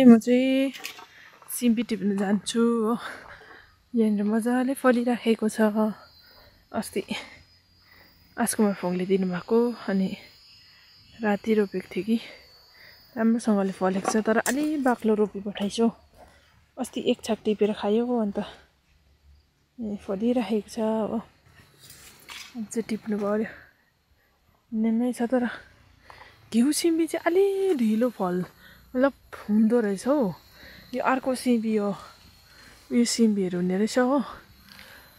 म चाहिँ सिमी टिप्न जान्छु हो। यहाँनिर मजाले फलिराखेको छ। अस्ति आस्कुमार फोङले दिनुभएको अनि राति रोपेको थिएँ कि राम्रोसँगले फलेको छ। तर अलि बाक्लो रोपी पठाइछु। अस्ति एक छाक टिपेर खायो अन्त फलिराखेको छ हो। चाहिँ टिप्नु पर्यो नेमै छ। तर घिउ सिमी चाहिँ अलि ढिलो फल मतलब हुँदो रहेछ हौ। यो अर्को सिमी हो, उयो सिमीहरू हुने रहेछ हो।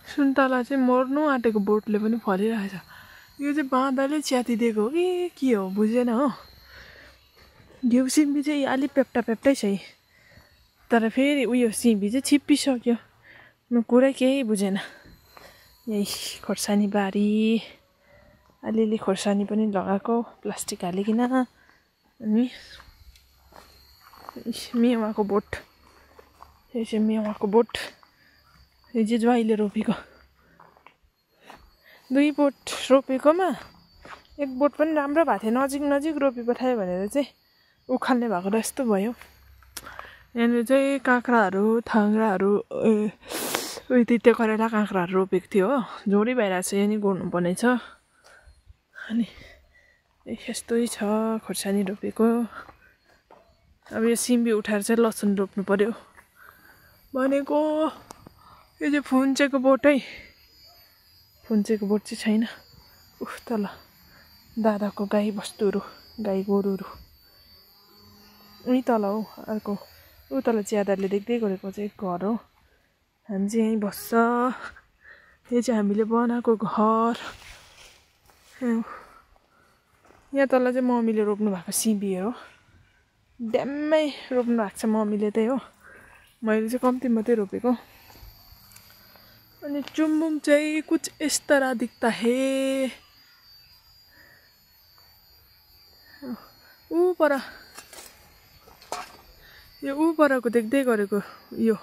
सुन्तला चाहिँ मर्नु आँटेको बोटले पनि फलिरहेछ। यो चाहिँ बाँदरले च्यातिदिएको हो कि के हो बुझेन हो। घिउ सिमी चाहिँ अलि पेप्टा पेप्टै छ। तर फेरि उयो सिमी चाहिँ छिप्पिसक्यो। म कुरै केही बुझेन। यही खोर्सानी बारी अलिअलि खोर्सानी पनि लगाएको प्लास्टिक हालिकन। अनि मेवाको बोट, यो चाहिँ मेवाको बोट। यो चाहिँ ज्वाइँले रोपेको। 2 बोट रोपेकोमा 1 बोट पनि राम्रो भएको थियो। नजिक नजिक रोपी पठायो भनेर चाहिँ उखाल्ने भएको र यस्तो भयो। यहाँनिर चाहिँ काँक्राहरू थाङ्राहरू उयो तिते करेला काँक्राहरू रोपेको थियो हो। झोडी भइरहेको छ। यहाँ नि गोड्नुपर्ने छ। अनि यस्तै छ खोर्सानी रोपेको। अब यो सिमी उठाएर चाहिँ लसुन रोप्नु पर्यो भनेको। यो चाहिँ फुन्चेको बोटै, फुन्चेको बोट चाहिँ छैन। उफ तल दादाको गाई बस्तुहरू, गाई गोरुहरू उही तल हौ। अर्को ऊ तल च्यादरले देख्दै गरेको चाहिँ घर हो। हामी चाहिँ यहीँ बस्छ। यो चाहिँ हामीले बनाएको घर। यहाँ तल चाहिँ मम्मीले रोप्नु भएको सिमीहरू हो। ड्याम्मै रोप्नु भएको छ मम्मीले त्यही हो। मैले चाहिँ कम्ती मात्रै रोपेको। अनि चुम्बुङ चाहिँ कुछ इस तरह दिख्ता है। ऊ पर यो ऊ परको देख्दै गरेको यो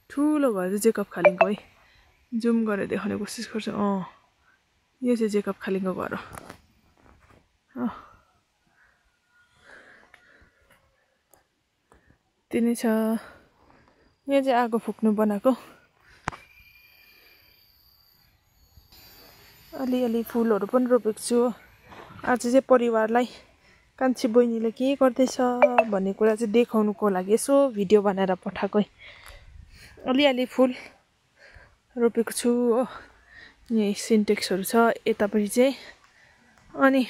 ठुलो घर चाहिँ जेकब खालिङको है। जुम गरेर देखाउने कोसिस गर्छु। यो चाहिँ जेकब खालिङको घर हो। तिनी छ। यहाँ चाहिँ आगो फुक्नु बनाएको। अलिअलि फुलहरू पनि रोपेको छु। आज चाहिँ परिवारलाई कान्छी बहिनीले के गर्दैछ भन्ने कुरा चाहिँ देखाउनुको लागि यसो भिडियो बनाएर पठाएको। अलिअलि फुल रोपेको छु हो। यही सिन्टेक्सहरू छ यतापट्टि चाहिँ। अनि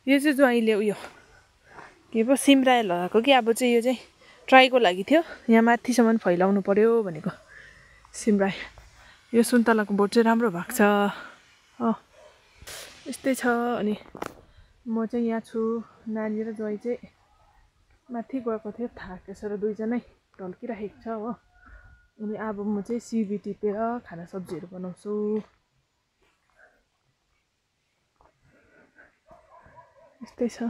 यो चाहिँ ज्वाइँले उयो के पो सिमरायो लगाएको कि। अब चाहिँ यो चाहिँ ट्राईको लागि थियो। यहाँ माथिसम्म फैलाउनु पर्यो भनेको सिमरायो। यो सुन्तलाको बोट चाहिँ राम्रो भएको छ हो। यस्तै छ। अनि म चाहिँ यहाँ छु। नानी र ज्वाइँ चाहिँ माथि गएको थियो थाकेछ र दुईजनै ढल्किराखेको छ हो। अनि अब म चाहिँ सिमी टिपेर खाना सब्जीहरू बनाउँछु। यस्तै छ।